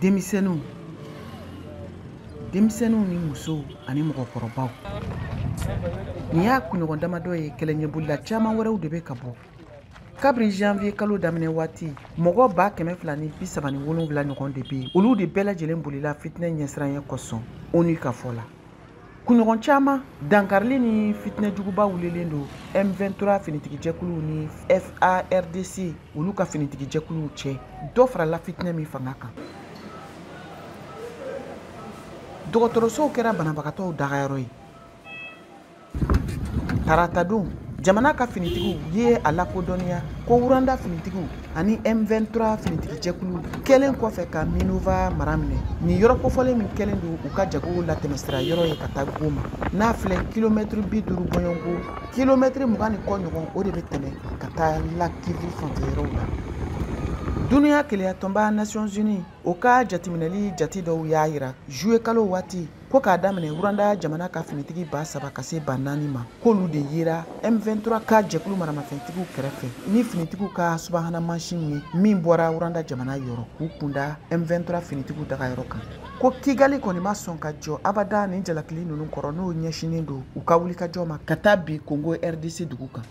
Denmisɛnninw ni musow ani mɔgɔkɔrɔbaw. Nin y'a kunɲɔgɔn damadɔ ye, kɛlɛɲɛbolila caman wɛrɛw de bɛ ka bɔ. Kabiri janvier kalo daminɛ waati, mɔgɔ 237 ɲɔgɔn de bɛ yen, olu de bɛɛ lajɛlen bolila fitinɛ ɲɛsiranɲɛ kosɔn, ONU ka fɔ la. Kunɲɔgɔn caman, dankarili ni fitinɛjuguba wulilen don M23 finitigijɛkuluw ni FARDC olu ka finitigijɛkuluw cɛ, dɔ farala fitinɛ min fanga kan. Dɔgɔtɔrɔsow kɛra banabagatɔw dagayɔrɔ ye. Taratadon, jamana ka finitigiw ye a lakodɔnniya ko Rwanda finitigiw ani M23 finitigijɛkulu kɛlen kɔfɛ ka Minova mara minɛ. Nin yɔrɔ kofɔlen min kɛlen don u ka jago latɛmɛsira yɔrɔ ye ka taa Goma. N'a filɛ kilomɛtiri 50 bɔɲɔgɔnko, kilomɛtiri 20 ni kɔ ɲɔgɔn, o de bɛ tɛmɛ ka taa Lac Kivu fanfɛ yɔrɔw la. Dunuya keleyatɔnba Nations Unies o ka jateminɛli jate dɔw y'a yira juillet kalo waati ko k'a daminɛ Rwanda jamana ka finitigi 3000 ka se 4000 ma, k'olu de yera M23 ka jɛkulu maramafɛntigiw kɛrɛfɛ ni finitigiw ka subahana mansin ye min bɔra Rwanda jamana yɔrɔ k'u kunda M23 finitigiw dagayɔrɔ kan. Ko Kigali kɔni ma sɔn ka jɔ abada nin jalakili ninnu kɔrɔ, n'o ɲɛsinnen don u ka wulikajɔ ma ka taa bi Congo RDC dugu kan.